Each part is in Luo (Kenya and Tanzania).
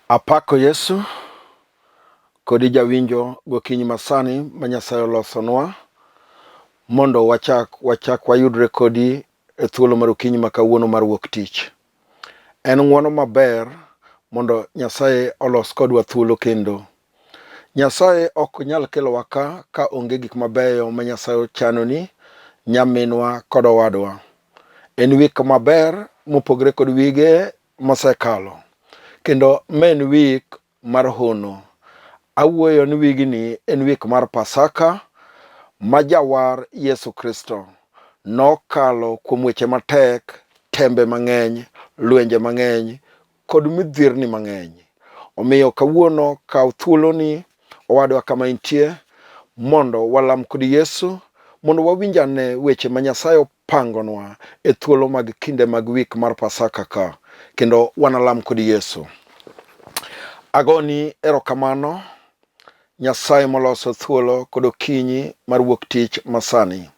Apako Yesu kodi jawinjo gokinyi masani ma Nyasaye olosonwa mondo wachak wachak wayudre kodi e thuolo mar okinyi ma kawuono mar wuok tich. En ng'wono maber mondo Nyasaye olos kodwa thuolo kendo. Nyasaye ok nyal kelowa ka ka onge gik mabeyo ma Nyasaye ochanoni nyaminwa kod owadwa. En wik maber mopogre kod wige mosekalo kendo ma en wik mar hono. Awuoyo ni wigni en wik mar Pasaka ma Jawar Yesu Kristo nokalo kuom weche matek, tembe mang'eny, lwenje mang'eny kod midhierni mang'eny. Omiyo kawuono kaw thuoloni owadwa kama intie mondo walam kod Yesu mondo wawinj ane weche ma Nyasaye opangonwa e thuolo mag kinde mag wik mar Pasaka ka kendo wanalam kod Yesu. Agoni erokamano Nyasaye moloso thuolo kod okinyi mar wuok tich masani.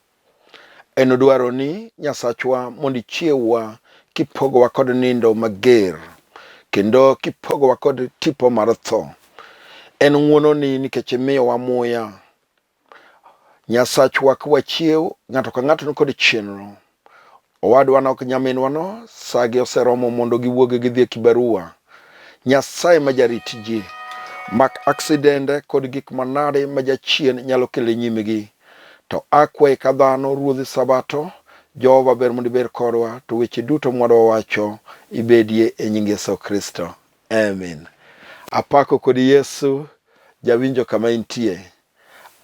En dwaroni Nyasachwa mondo ichiewwa kipogowa kod nindo mager kendo kipogowa kod tipo mar tho. En ng'wononi nikech imiyowa muya. Nyasachwa ka wachiew, ng'ato ka ng'ato nikod chenro. Owadwano ok nyaminwano, sagi oseromo mondo giwuog gidhi e kibarua. Nyasaye ma jarit ji, mak aksidende kod gik manade ma jachien nyalo kelo e nyimgi. To akwayi ka dhano, Ruodh Sabato, Jehova ber mondo ibed kodwa, to weche duto mwadwa wacho ibedie e nying Yesu Kristo. Amen. Apako kod Yesu, jawinjo kama intie.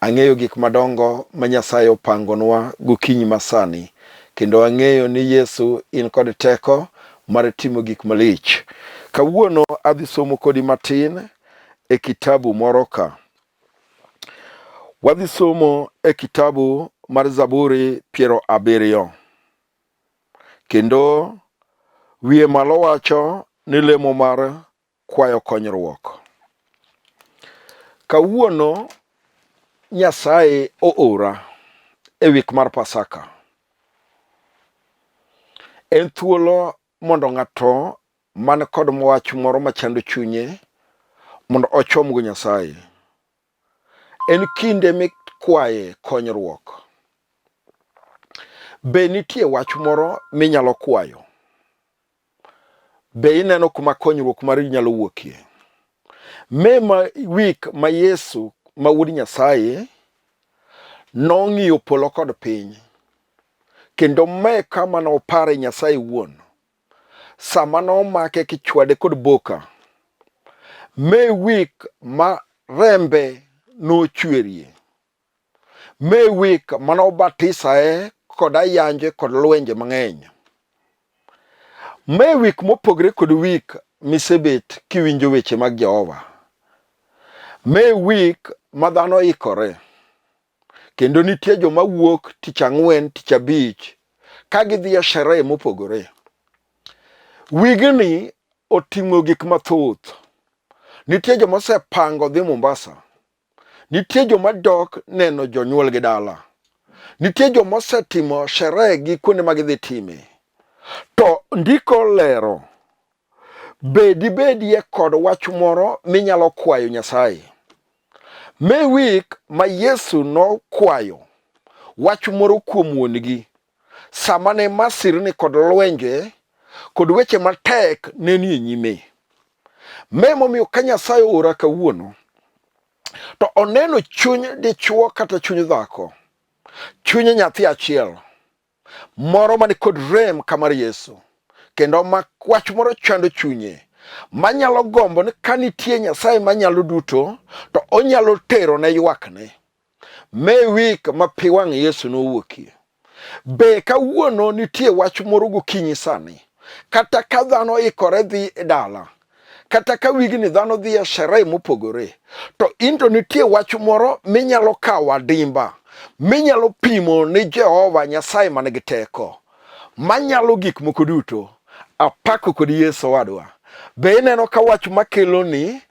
Ang'eyo gik madongo ma Nyasaye opangonwa gokinyi masani, kendo ang'eyo ni Yesu in kod teko mar timo gik malich. Kawuono adhi somo kodi matin e kitabu moro ka. Wadhi somo e kitabu mar Zaburi 70. Kendo wiye malo wacho ni lemo mar kwayo konyruok. Kawuono Nyasaye oora e wik mar Pasaka. En thuolo mondo ng'ato man kod wach moro machando chunye mondo ochomgo Nyasaye. En kinde mikwaye konyruok. Be nitie wach moro minyalo kwayo? Be ineno kuma konyruok mari nyalo wuokie? Me ma wik ma Yesu ma wuod Nyasaye nong'iyo polo kod piny kendo me kama nopare Nyasaye wuon sama nomake kichwade kod boka. Me wik ma rembe nochwerie. Me wik mane obatisae kod ayanje kod lwenje mang'eny. Me wik mopogre kod wik misebet kiwinjo weche mag Jehova. Me wik ma dhano ikore kendo nitie joma wuok tich ang'wen, tich abich ka gidhi e sherehe mopogore. Wigni oting'o gik mathoth. Nitie joma osepango dhi Mombasa. Nitie joma dok neno jonyuolgi dala. Nitie joma osetimo sherehe gi kuonde ma gidhi time. To ndiko lero be dibedie kod wach moro minyalo kwayo Nyasaye. Me wik ma Yesu nokwayo wach moro kuom wuon-gi sama ne masirni kod lwenje kod weche matek ne nie nyime. Me momiyo ka Nyasaye oora kawuono to oneno chuny dichuo kata chuny dhako, chuny nyathi achiel moro man kod rem ka mar Yesu kendo ma wach moro chando chunye manyalo gombo ni ka nitie Nyasaye manyalo duto to onyalo tero ne ywakne. Me wik ma pi wang' Yesu nowuokie. Be kawuono nitie wach moro gokinyi sani? Kata ka dhano ikore dhi e dala, kata ka wigni dhano dhi e sherehe mopogore, to in to nitie wach moro minyalo kawo adimba, minyalo pimo ni Jehova Nyasaye man gi teko, manyalo gik moko duto. Apako kod Yesu owadwa. Be ineno ka wach makeloni?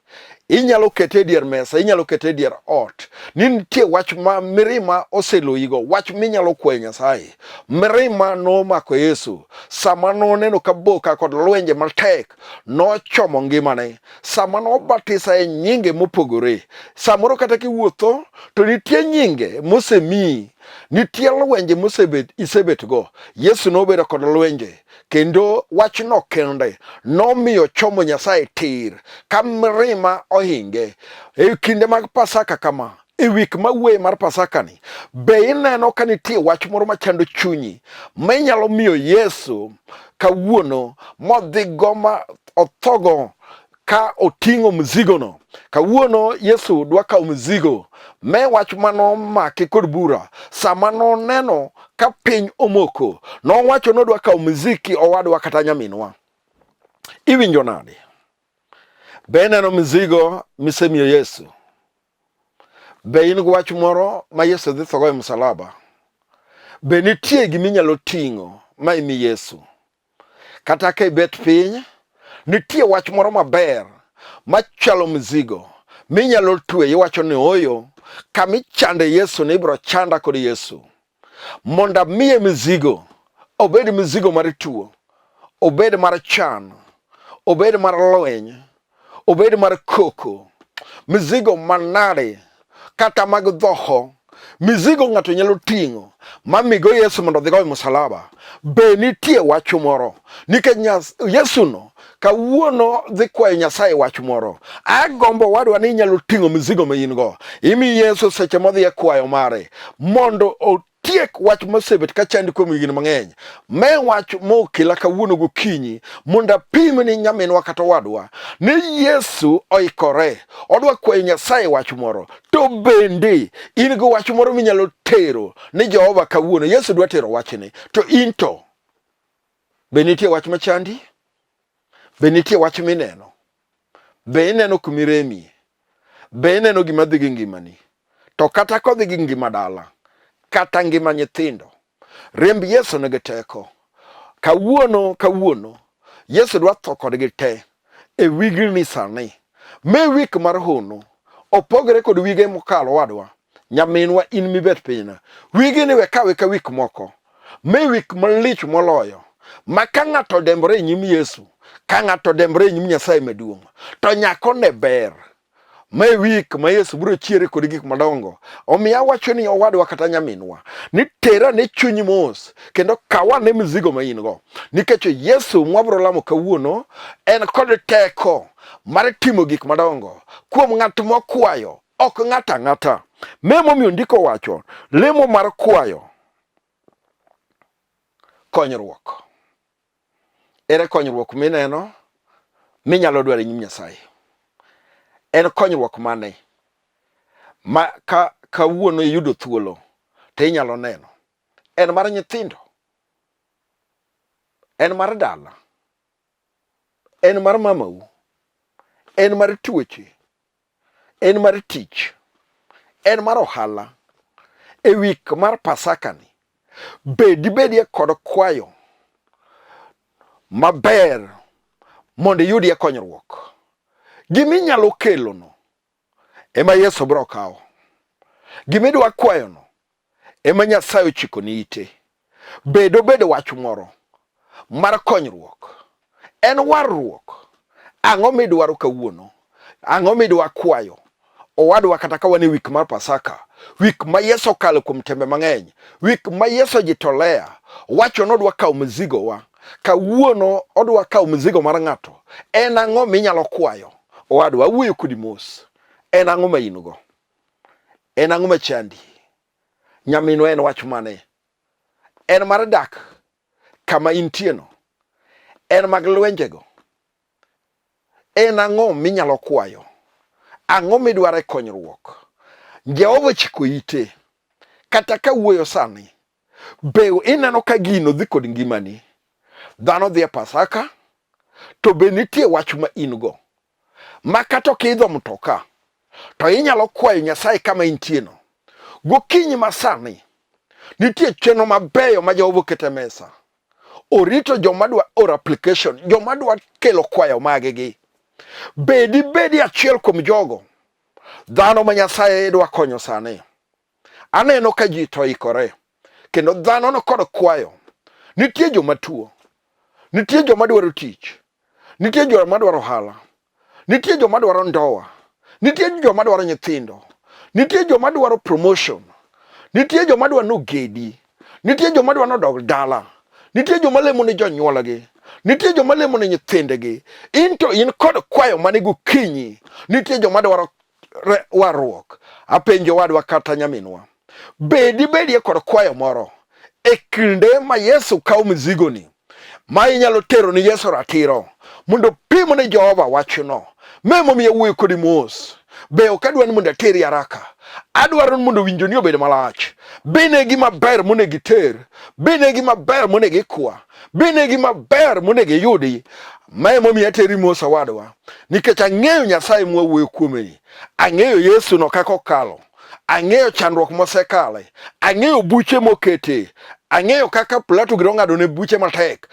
Inyalo kete e dier mesa, inyalo kete e dier ot. Ni nitie wach ma mirima oseloyigo, wach minyalo kwayo Nyasaye. Mirima nomako Yesu sama noneno ka boka kod lwenje matek nochomo ngimane. Sama nobatisa e nyinge mopogore, samoro kata kiwuotho to nitie nyinge mosemiyi, nitie lwenje mosebet isebetgo. Yesu nobedo kod lwenje kendo wachno kende nomiyo chomo Nyasaye tir ka mirima ohinge. E kinde mag Pasaka kama, e wik ma wuoye mar Pasaka ni, be ineno ka nitie wach moro machando chunyi ma inyalo miyo Yesu kawuono modhigo ma othogo ka oting'o mzigono? Kawuono Yesu dwa kawo mzigo me wach mano make kod bura. Sama noneno ka piny omoko, nowacho nodwa kawo mziki owadwa kata nyaminwa. Iwinjo nade? Be ineno mzigo misemiyo Yesu? Be in gi wach moro ma Yesu dhi thogo e msalaba? Be nitie gima inyalo ting'o ma imi Yesu? Kata ka ibet piny, nitie wach moro maber machalo mzigo minyalo twe iwacho ni oyo, kama ichande Yesu ni ibiro chanda kod Yesu. Mondo amiye mzigo, obed mzigo mar tuo, obed mar chan, obed mar lweny, obed mar koko, mizigo manade kata mag dhoho, mizigo ng'ato nyalo ting'o mamigo Yesu mondo odhigo e musalaba. Be nitie wach moro? Nikech Yesu no kawuono dhi kwayo Nyasaye wach moro. Agombo wadwa ni inyalo ting'o mizigo ma in go. Imi Yesu seche modhi e kwayo mare mondo tiek wach mosebet ka chandi kuom higni mang'eny. Me wach mokela kawuono gokinyi mondo apim ni nyaminwa kata owadwa ni Yesu oikore, odwa kwayo Nyasaye wach moro. To bende in gi wach moro minyalo tero ni Jehova kawuono. Yesu dwa tero wachni, to in to be nitie wach machandi? Be nitie wach mineno? Be ineno kumiremie? Be ineno gima dhi gi ngimani? To kata kodhi gi ngima dala, kata ngima nyithindo, remb Yesu nigi teko. Kawuono kawuono Yesu dwa tho kodgi te e wigni sani. Me wik mar hono opogre kod wige mokalo wadwa. Nyaminwa in mibet pinyna. Wigni we kawe ka wik moko. Me wik malich moloyo ma ka ng'ato odembore e nyim Yesu, ka ng'ato odembore e nyim Nyasaye maduong', to nyaka one ber. Ma e wik ma Yesu biro chiere kod gik madongo. Omiyo awacho ni owadwa kata nyaminwa, ni tera ne chunyi mos kendo kaw ane mizigo ma in go. Nikech Yesu mwabiro lamo kawuono en kod teko mar timo gik madongo kuom ng'at mokwayo, ok ng'ato ang'ata. Me momiyo ndiko wacho lemo mar kwayo konyruok. Ere konyruok mineno minyalo dwaro e nyim Nyasaye? En konyruok mane ma ka kawuono iyudo thuolo to inyalo neno? En mar nyithindo? En mar dala? En mar mamau? En mar tuoche? En mar tich? En mar ohala? E wik mar Pasaka ni, be dibedie kod kwayo maber mondo iyudie konyruok? Gima inyalo kelono ema Yesu biro kawo. Gima idwa kwayono ema Nyasaye ochikoni ite. Bed obedo wach moro mar konyruok, en warruok. Ang'o midwaro kawuono? Ang'o midwa kwayo? Owadwa, kata ka wan e wik mar Pasaka, wik ma Yesu okalo kuom tembe mang'eny, wik ma Yesu ojitolea, wacho ni odwa kawo mzigowa. Kawuono odwa kawo mzigo mar ng'ato. En ang'o minyalo kwayo? Owadwa, awuoyo kodi mos. En ang'o ma in go? En ang'o machandi? Nyaminwa, en wach mane? En mar dak kama intieno? En mag lwenjego? En ang'o minyalo kwayo? Ang'o midwaro e konyruok? Jehova chiko ite kata ka wuoyo sani. Be ineno ka gino dhi kod ngimani? Dhano dhi e Pasaka, to be nitie wach ma in go ma kata ok idho mtoka to inyalo kwayo Nyasaye kama intieno. Gokinyi ma sani nitie chenro mabeyo ma Jehova oketo e mesa. Orito joma dwa oro application, joma dwa kelo kwayo maggi. Be dibedi achiel kuom jogo dhano ma Nyasaye dwa konyo sani? Aneno ka ji to ikore kendo dhano no kod kwayo. Nitie joma tuo, nitie joma dwaro tich, nitie joma dwaro ohala, nitie joma dwaro ndoa, nitie joma dwaro nyithindo, nitie joma dwaro promotion, nitie joma dwaro nogedi, nitie joma dwaro nodog dala, nitie joma lemo ne jonyuolgi, nitie joma lemo ne nyithindgi. In to in kod kwayo mane gokinyi, nitie joma dwaro warruok. Apenjo wadwa kata nyaminwa, be dibedie kod kwayo moro e kinde ma Yesu kawo mizigoni ma inyalo tero ni Yesu ratiro mondo pim ni Jehova wachno? Ma emomiyo awuoyo kodi mos. Be ok adwa ni mondo ateri haraka, adwaro ni mondo winjoni obed malach. Be ne gima ber monego iter? Be ne gima ber monego ikwa? Be ne gima ber monego iyudi? Ma emomiyo ateri mos owadwa, nikech ang'eyo Nyasaye mwawuoyo kuomeni, ang'eyo Yesu no kaka okalo, ang'eyo chandruok mosekale, ang'eyo buche mokete, ang'eyo kaka Plato giro ng'ado ne buche matek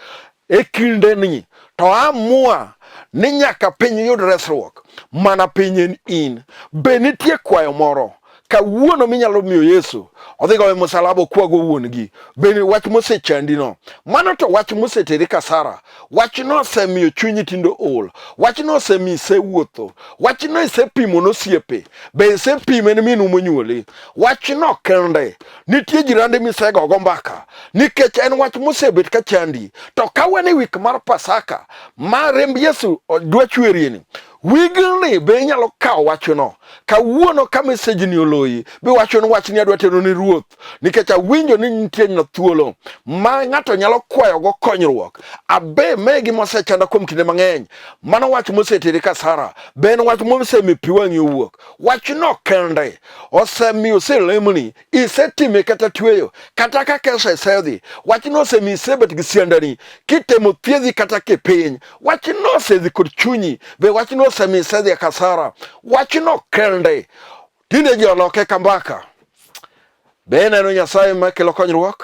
e kindeni, to amua ni nyaka piny yud resruok, mana piny en in. Be nitie kwayo moro kawuono minyalo miyo Yesu odhi goyo musalaba okwago wuon-gi? Be wach mosechandino? Mano to wach moseteri kasara. Wachno osemiyo chunyi tindo ol. Wachno osemiyo isewuotho. Wachno isepimo nosiepe. Be isepime ne minu monyuoli? Wachno kende. Nitie jirande misegogo mbaka nikech en wach mosebet ka chandi. To ka wan e wik mar Pasaka ma remb Yesu dwa chwerieni, wigni be inyalo kawo wachno kawuono ka mesejni oloyi biwacho ni wachni adwa tero ni ruoth nikech awinjo ni nitie na thuolo ma ng'ato nyalo kwayogo konyruok. Abe me gima osechanda kuom kinde mang'eny, mano wach moseteri kasara, be en wach mosemiyo pi wang'i owuok. Wachno kende osemiyo oselemni, isetime kata tweyo, kata ka kesa isedhi, wachno osemiyo isebet gi siandani kitemo thiedhi kata kipiny. Wachno osedhi kod chunyi, be wachno osemiyo isedhi e kasara. Wachno kende tinde ji oloke ka mbaka. Be ineno Nyasaye makelo konyruok?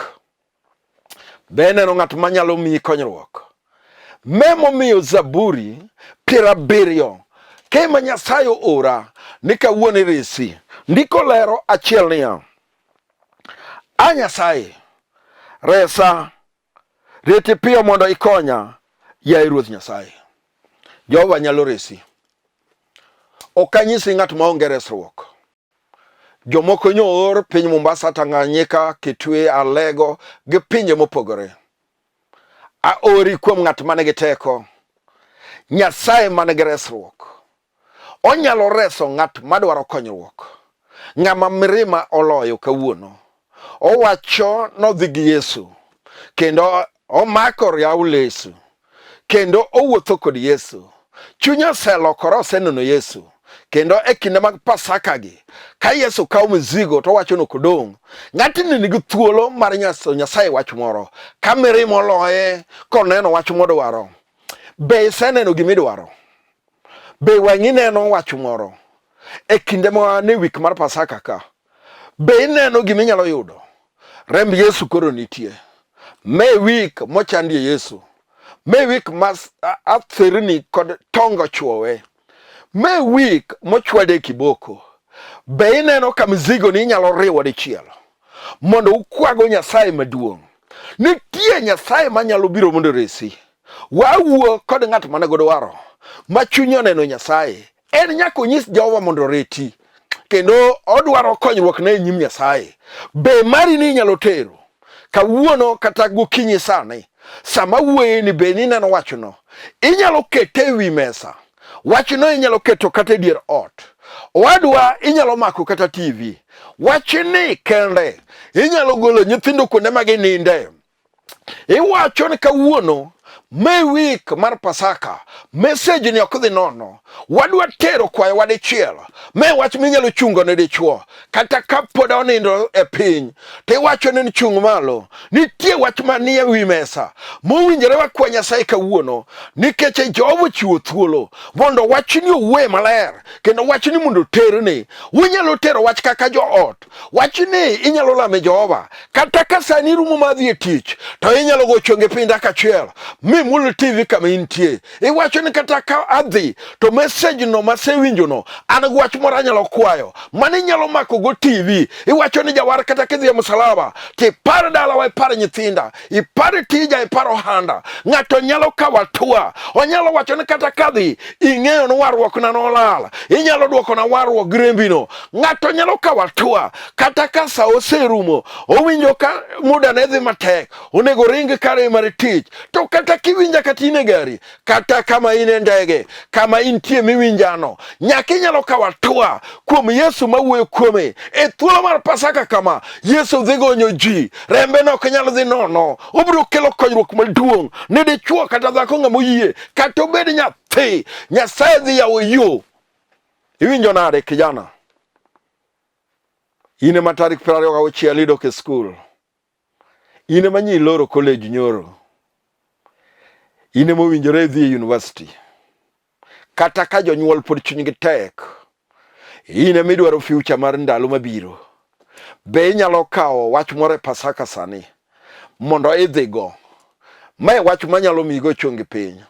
Be ineno ng'at manyalo miyi konyruok? Me momiyo Zaburi 70 kema Nyasaye oora ni kawuono iresi. Ndiko lero achiel niya, A Nyasaye, resa, reti piyo mondo ikonya, yaye Ruoth Nyasaye. Jehova nyalo resi. Ok anyisi ng'at maonge resruok. Jomoko nyo oor piny Mombasa, Tanganyika, Kitui, Alego gi pinje mopogore. Aori kuom ng'at man gi teko, Nyasaye man gi resruok. Onyalo reso ng'at madwaro konyruok, ng'ama mirima oloyo kawuono. Owacho nodhi gi Yesu kendo omako riaw Yesu kendo owuotho kod Yesu. Chunye oselokore, oseneno Yesu. Kendo e kinde mag Pasaka gi, ka Yesu kawo mizigo to owacho ni ok odong'. Ng'atni nigi thuolo mar nyaso Nyasaye wach moro. Ka mirima oloye koneno wach modwaro. Be iseneno gimidwaro? Be wang'i neno wach moro e kinde ma ne wik mar Pasaka ka? Be ineno gima inyalo yudo? Remb Yesu koro nitie. Me wik mochandie Yesu. Me wik ma atherini kod tongo ochwowe. Me wik mochwade kiboko. Be ineno ka mzigo ni inyalo riwo dichiel mondo ukwago Nyasaye maduong'? Nitie Nyasaye manyalo biro mondo oresi. Wawuo kod ng'at mane godwaro ma chunye oneno Nyasaye. En nyaka onyis Jehova mondo oreti, kendo odwaro konyruok ne e nyim Nyasaye. Be mari ni inyalo tero kawuono kata gokinyi sani? Sama wuoye ni be nineno wachno, inyalo kete e wi mesa. Wachno inyalo keto kata e dier ot. Owadwa inyalo mako kata TV. Wachni kende inyalo golo nyithindo kuonde ma gininde. Iwacho ni kawuono me wik mar Pasaka, message ni ok dhi nono. Wadwa tero kwayowa dichiel. Me wach minyalo chungo ne dichuo kata ka pod onindo e piny, to iwacho ni chung malo. Nitie wach manie wi mesa mowinjore wakwa Nyasaye kawuono, nikech Jehova ochiwo thuolo mondo wachni owuoye maler kendo wachni mondo oterni. Unyalo tero wach kaka joot. Wachni inyalo lame Jehova kata ka sani rumo mar dhi e tich, to inyalo go chonge piny dakika achiel mi mimul TV kama intie. Iwacho ni kata ka adhi to message no masewinjo no an gi wach moro anyalo kwayo mano inyalo mako go TV. Iwacho ni jawar kata kidhi e msalaba tipar dalawa, ipar nyithinda, ipar tija, ipar ohanda. Ng'ato nyalo kawo hatua, onyalo wacho ni kata kadhi ing'eyo ni warruok na nolal, inyalo dwokona warruok gi rembino. Ng'ato nyalo kawo hatua kata ka sa oserumo, owinjo ka muda ne dhi matek, onego ring kare mar tich. To kata kiwinja kata in e gari, kata kama in e ndege, kama intie miwinjano, nyaka inyalo kawo hatua kuom Yesu mawuoyo kuome e thuolo mar Pasaka kama Yesu dhi gonyo ji, rembe no ok nyal dhi nono, obiro kelo konyruok maduong' ne dichwo kata dhako ng'ama oyie, kata obed nyathi, Nyasaye dhi yawo yo. Iwinjo nade kijana? In ema tarik 26 idok e skul. In ema nyi iloro college nyoro. In ema owinjore idhi e university. Kata ka jonyuol pod chunygi tek, in ema idwaro future mar ndalo mabiro. Be inyalo kawo wach moro e Pasaka sani mondo idhigo? Mae wach manyalo miyigo chongi piny.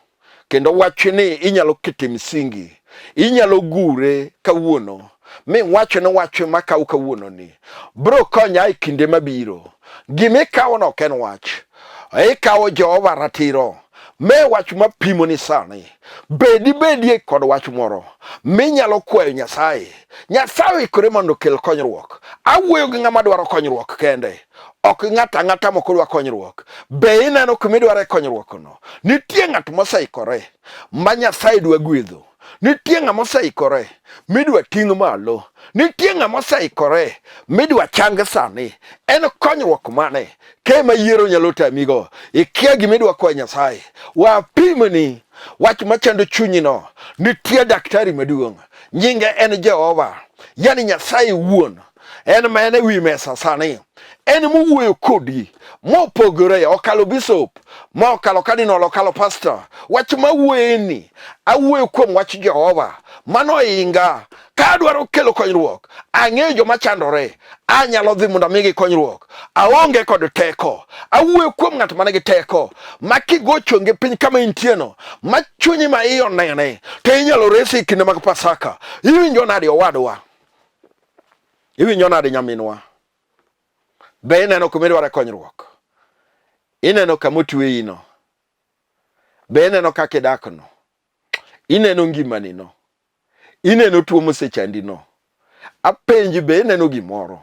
Kendo wachni inyalo kete msingi, inyalo gure kawuono mi wach ni wach makaw kawuono ni bro konya e kinde mabiro. Gima ikawono ok en wach, ikawo Jehova ratiro. Me wach mapimo ni sani, be dibedie kod wach moro minyalo kwayo Nyasaye? Nyasaye oikore mondo okel konyruok. Awuoyo gi ng'ama dwaro konyruok kende, ok ng'ato ang'ata mok odwa konyruok. Be ineno kuma idware konyruokno? Nitie ng'at moseikore ma Nyasaye dwa gwedho. Nitie ng'ama oseikore midwa ting' malo. Nitie ng'ama oseikore midwa chang sani. En konyruok mane? Ke ma yiero nyalo tamigo. Ikia gima idwa kwayo Nyasaye. Wapimni wach machando chunyino. Nitie daktari maduong'. Nyinge en Jehova. Yani Nyasaye wuon. En ma en e wi mesa sani. En mowuoyo kodi mopogore, okalo bishop, mokalo cardinal, okalo pastor. Wach mawuoye ni awuoyo kuom wach Jehova. Mano inga. Ka adwaro kelo konyruok, ang'eyo joma chandore, anyalo dhi mondo amigi konyruok. Aonge kod teko. Awuoyo kuom ng'at man gi teko, ma kigo chonge piny kama intieno, ma chunyi ma iye onene, to inyalo resi e kinde mag Pasaka. Iwinjo nade owadwa? Iwinjo nade nyaminwa? Be ineno kuma idware konyruok? Ineno kama otweyino? Be ineno kaka idakno? Ineno ngimanino? Ineno tuo mosechandino? Apenji, be ineno gimoro?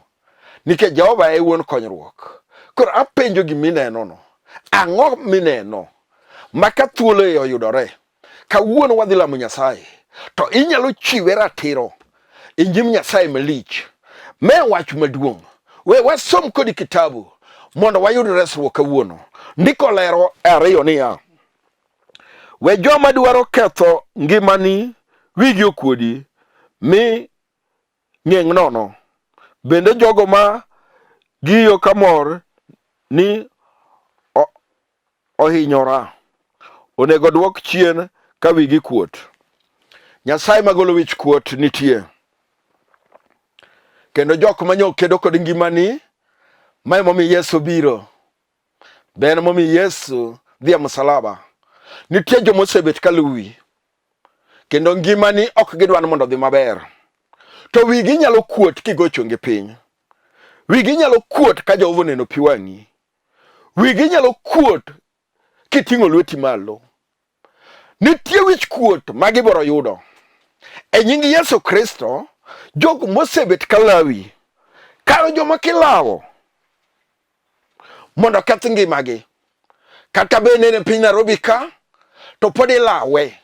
Nikech Jehova e wuon konyruok. Koro apenjo gima inenono. Ang'o mineno ma ka thuolo e oyudore, kawuono wadhi lamo Nyasaye, to inyalo chiwe ratiro e nyim Nyasaye malich. Me wach maduong'. We wasom kodi kitabu mondo wayud resruok kawuono. Ndiko lero e ariyo niya, we joma dwaro ketho ngimani wigi okuodi mi ng'eng' nono. Bende jogo ma giyo kamor ni ohinyora onego dwok chien ka wigi kuot. Nyasaye magolo wich kuot nitie. Kendo jok manyo kedo kod ngimani, ma emomiyo Yesu biro. Be en momiyo Yesu dhi e msalaba. Nitie joma osebet ka luwi kendo ngimani ok gidwa ni mondo odhi maber. To wigi nyalo kuot kigo chongi piny. Wigi nyalo kuot ka Jehova oneno pi wang'i. Wigi nyalo kuot kiting'o lweti malo. Nitie wich kuot ma gibiro yudo. E nying Yesu Kristo, jogo mosebet ka lawi, kar joma kilawo mondo oketh ngimagi, kata bende en e piny Nairobi ka, to pod ilawe,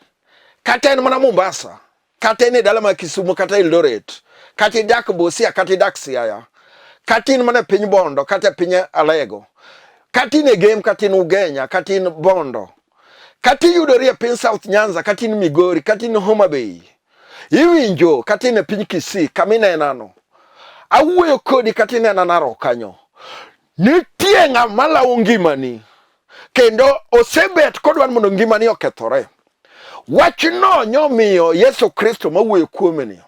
kata en mana Mombasa, kata en e dala mar Kisumu, kata Eldoret, kata idak Busia, kata idak Siaya, kata in mana e piny Bondo, kata e piny Alego, kata in e Gem, kata in Ugenya, kata in Bondo, kata iyudori e piny South Nyanza, kata in Migori, kata in Homa Bay, iwinjo kata in e piny Kisii kama inenano, awuoyo kodi kata inena Narok kanyo, nitie ng'ama lawo ngimani kendo osebet kodwa ni mondo ngimani okethore. Wachno nyomiyo Yesu Kristo mawuoyo kuome ni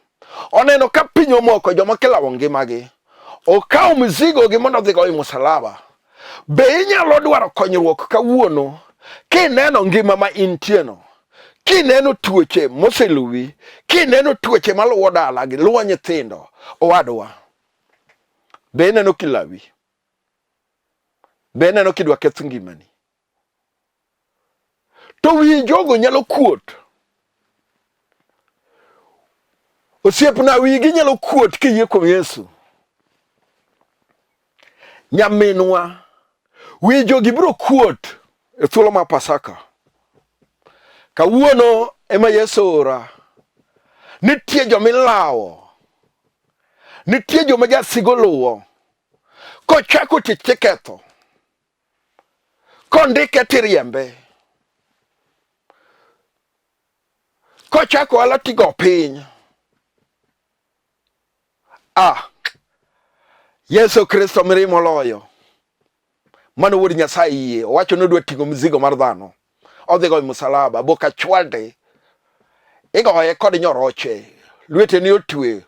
oneno ka piny omoko joma kilawo ngimagi, okawo mizigo gi mondo odhigo e musalaba. Be inyalo dwaro konyruok kawuono? Kineno ngima ma intieno, kineno tuoche moseluwi, kineno tuoche maluwo dala gi luwo nyithindo, owadwa, be ineno kilawi? Be ineno kidwa keth ngimani? To wi jogo nyalo kuot. Osiepna, wigi nyalo kuot kiyie kuom Yesu. Nyaminwa, wi jogi biro kuot e thuolo mar Pasaka. Kawuono ema Yesu ora. Nitie joma ilawo. Nitie joma jasigo luwo. Kochako tich tiketho. Kondike tiriembe. Kochako ohala tigo piny. Ah, Yesu Kristo mirima oloyo. Mano wuod Nyasaye yie. Owacho ni odwa ting'o mzigo mar dhano. Odhi go e msalaba, boka chwade. Igoye kod nyoroche. Lwetene otwe.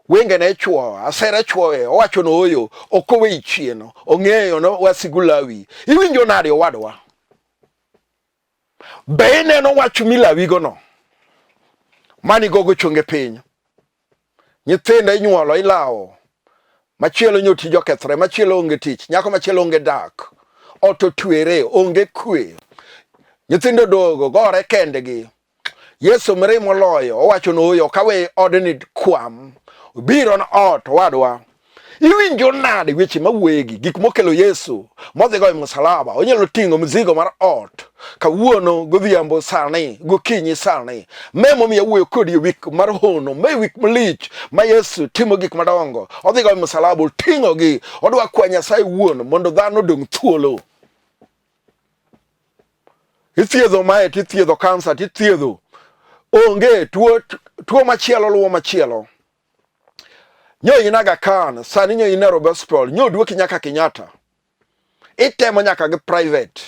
Wengene chwo, asere chwoye. Owacho ni ooyo, ok oweyi chien. Ong'eyo no wasigu lawi. Iwinjo nade owadwa? Be ineno wach milawigono? Mani gogo chonge piny. Nyithindo inyuolo ilawo. Machielo nyo tij okethore, machielo onge tich, nyako machielo onge dak. Ot otwere, onge kwe. Nyithindo dogo gore kendgi. Yesu mirima oloyo, owacho ni ooyo, ok awe odni kwam. Obiro na ot, owadwa. Iwinjo nade weche mawuoyegi, gik mokelo Yesu modhigo e msalaba? Onyalo ting'o mzigo mar ot kawuono godhiambo sani, gokinyi sani. Me momiyo awuoyo kodi e wik mar hono, me wik malich ma Yesu timo gik madongo. Odhigo e msalaba, oting'ogi, odwa kwa Nyasaye wuon mondo dhano odong' thuolo. Ithiedho mae tithiedho kansa tithiedho onge tuo, tuo machielo luwo machielo. Nyo in Aga Khan, sani nyo in Nairobi Hospital, nyo duoki nyaka Kenyatta. Itemo nyaka gi private.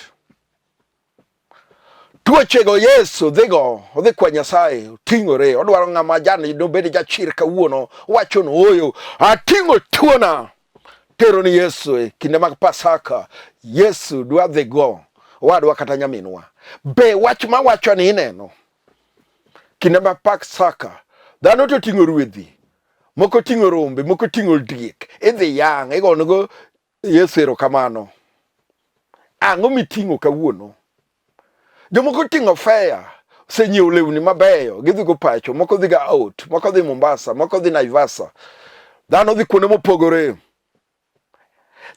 Tuochego Yesu dhigo, odhi kwa Nyasaye, oting'ore, odwaro ng'ama jani nobed jachir kawuono, wacho ni ooyo, ating'o tuona. Tero ni Yesu e kinde mag Pasaka, Yesu dwa dhigo, owadwa kata nyaminwa. Be wach mawacho ni ineno? Kinde mag Pasaka, dhano to ting'o ruedhi, moko ting'o rombe, moko ting'o diek, idhi yang', igonego Yesu erokamano. Ang'o miting'o kawuono? Jomoko ting'o feya, osenyiewo lewni mabeyo, gidhi go pacho, moko dhi ga out, moko dhi Mombasa, moko dhi Naivasa. Dhano dhi kuonde mopogore.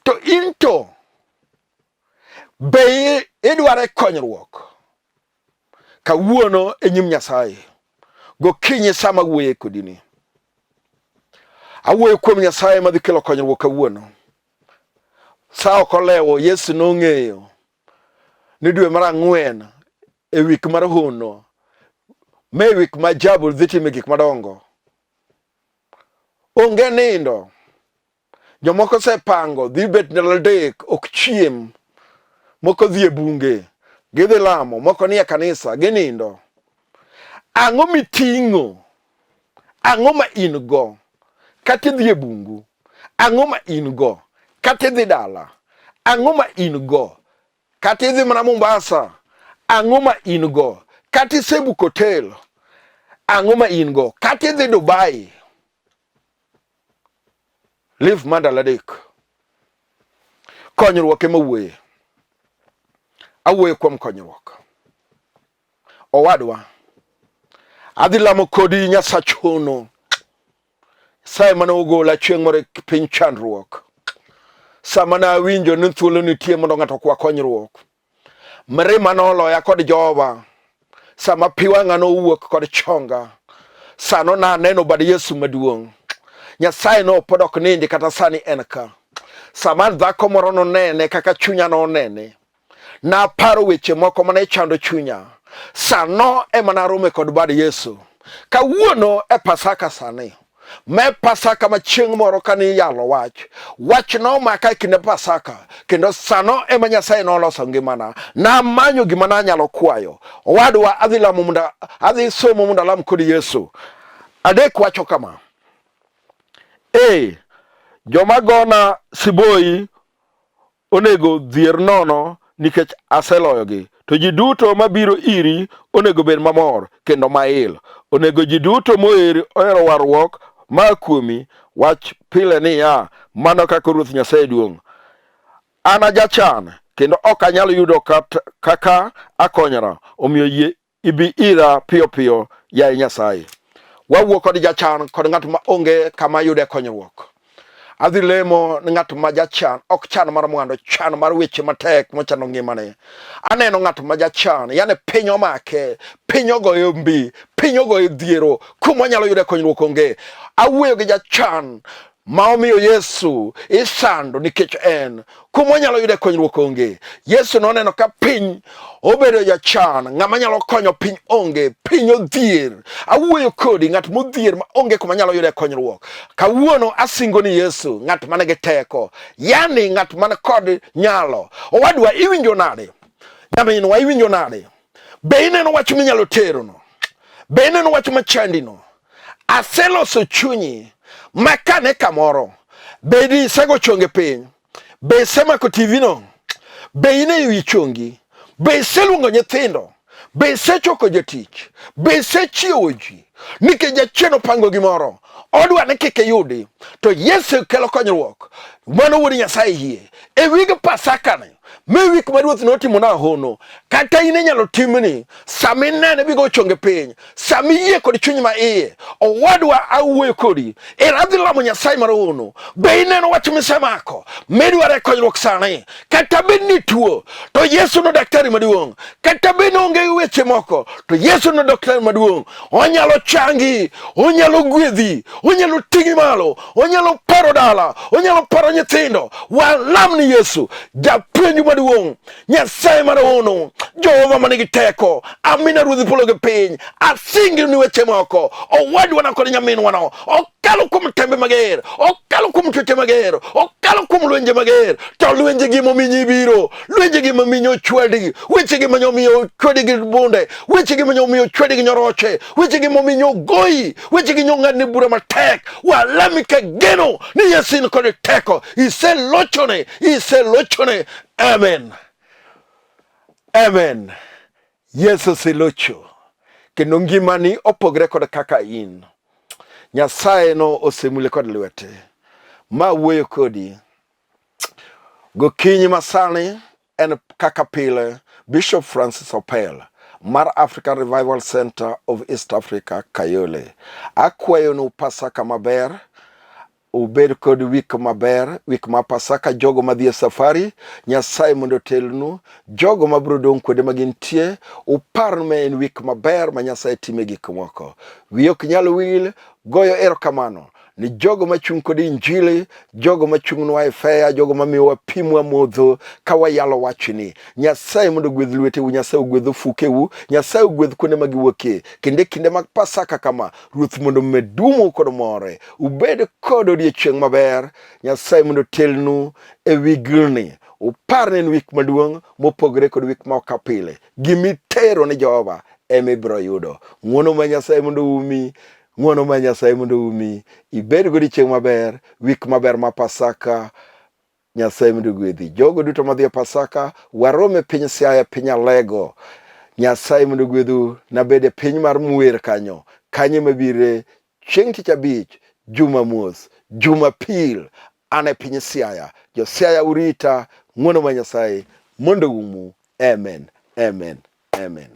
To in to be idware konyruok kawuono e nyim Nyasaye gokinyi sama awuoye kodini? Awuoyo kuom Nyasaye madhi kelo konyruok kawuono. Sa ok olewo, Yesu nong'eyo ni dwe mar ang'wen e wik mar hono, ma e wik ma Jabul dhi time gik madongo. Onge nindo. Jomoko osepango dhi bet ndalo adek ok chiem. Moko dhi e bunge, gidhi lamo, moko nie kanisa, ginindo. Ang'o miting'o? Ang'o ma in go? Kata idhi e bungu, ang'o ma in go? Kata idhi dala, ang'o ma in go? Kata idhi mana Mombasa, ang'o ma in go? Kata isebuko hotel, ang'o ma in go? Kata idhi Dubai, live ma ndalo adek. Konyruok ema wuoye. Awuoyo kuom konyruok. Owadwa, adhi lamo kodi Nyasach hono. Nyasaye mane ogola chieng' moro e piny chandruok. Sama ne awinjo ni thuolo nitie mondo ng'ato okwa konyruok. Mirima noloya kod Jehova. Sama pi wang'a nowuok kod chonga. Sano naneno bad Yesu maduong'. Nyasaye no pod ok nindi kata sani en ka. Sama dhako moro nonene kaka chunya nonene. Naparo weche moko mane chando chunya. Sano ema narome kod bad Yesu. Kawuono e Pasaka sani. Me Pasaka ma chieng' moro kane iyalo wach. Wach nomaka e kinde Pasaka. Kendo sano ema Nyasaye noloso ngimana. Namanyo gima nanyalo kwayo. Owadwa adhi lamo mondo adhi somo mondo alam kod Yesu. Adek wacho kama. Ee, joma gona siboi onego dhier nono nikech aseloyogi. To ji duto mabiro iri onego bed mamor kendo mail. Onego ji duto moheri ohero warruok ma kuomi wach pile niya, mano kaka Ruoth Nyasaye duong'. An ajachan kendo ok anyal yudo kaka akonyora, omiyo yie ibi ira piyo piyo, yaye Nyasaye. Wawuo kod jachan kod ng'at ma onge kama yude konyruok. Adhi lemo ni ng'at ma jachan, ok chan mar mwandu, chan mar weche matek mochano ngimane. Aneno ng'at ma jachan, yani piny omake, piny ogoyo mbi, piny ogoyo dhiero, kuma onyalo yude konyruok onge. Awuoyo gi jachan ma omiyo Yesu isando nikech en kuma onyalo yude konyruok onge. Yesu noneno ka piny obedo jachan, ng'ama nyalo konyo piny onge, piny odhier. Awuoyo kodi ng'at modhier ma onge kuma nyalo yude konyruok. Kawuono asingo ni Yesu ng'at man gi teko, yani ng'at man kod nyalo. Owadwa iwinjo nade? Nyaminwa iwinjo nade? Be ineno wach minyalo terono? Be ineno wach machandino? Aseloso chunyi ma kane kamoro. Be isego chonge piny? Be isemako TV no? Be in e wi chongi? Be iseluongo nyithindo? Be isechoko jotich? Be isechiewo ji? Nikech jachien opango gimoro, odwa ni kik iyudi. To Yesu kelo konyruok. Mano wuod Nyasaye yie. E wig Pasaka ni, me wik ma Ruoth notimo na hono, kata in inyalo timni, sama inene bigo chonge piny, sama iyie kod chuny ma iye, owadwa awuoyo kodi, era adhi lamo Nyasaye mar hono, be ineno wach misemako, midwaro e konyruok sani, kata bed ni tuo, to Yesu no daktari maduong', kata bed ni onge weche moko, to Yesu no daktari maduong', onyalo changi, onyalo gwedhi, onyalo ting'i malo, onyalo paro dala, onyalo paro nyithindo. Walam ni Yesu, japuonj maduong', Nyasaye mar hono, Jehova ma nigi teko, amina ruodh polo gi piny, asingi ni weche moko, owadwana kod nyaminwano, okalo kuom tembe mager, okalo kuom tuoche mager, okalo kuom lwenje mager, to lwenje gi mominyi biro, lwenje gi mominyi ochwadi, weche gi momiyo ochwadi gi bunde, weche gi momiyo ochwadi gi nyoroche, weche gi momiyo ogoyi, weche gi nyong'adni bura matek. Walami ka geno ni Yesu in kod teko, iselochone, iselochone. Amen, amen. Yesu oselocho kendo ngimani opogre kod kaka in. Nyasaye no osemule kod lwete. Ma wuoyo kodi gokinyi masani en kaka pile Bishop Francis Opel mar African Revival Center of East Africa Kayole. Akwayonu Pasaka maber, ubed kod wik maber, wik ma Pasaka. Jogo madhi e safari, Nyasaye mondo otelnu. Jogo mabiro dong' kuonde ma gintie, upar ni en wik maber ma Nyasaye time gik moko. Wiyi ok nyal wil goyo erokamano ni jogo machung' kod injili, jogo machung'nwa e feya, jogo mamiyowa pi mwamodho ka wayalo wachni. Nyasaye mondo ogwedh lweteu, Nyasaye ogwedh ofukeu, Nyasaye ogwedh kuonde ma giwuokie. Kendo e kinde mag Pasaka kama, Ruoth mondo omed dumo kod more. Ubed kod odiechieng' maber. Nyasaye mondo otelnu e wigni. Upar ni en wik maduong' mopogore kod wik ma pile. Gimitero ni Jehova ema ibiro yudo. Ng'wono ma Nyasaye mondo oumi. Ng'wono ma Nyasaye mondo oumi. Ibed godiechieng' maber, wik maber ma Pasaka. Nyasaye mondo ogwedhi. Jogo duto madhi e Pasaka, warom e piny Siaya, piny Alego. Nyasaye mondo ogwedhu. Nabed e piny mar Mwer kanyo. Kanyo mabire chieng' tich abich, Jumamos, Jumapil. An e piny Siaya. Jo Siaya urita. Ng'wono ma Nyasaye mondo oumu. Amen. Amen. Amen.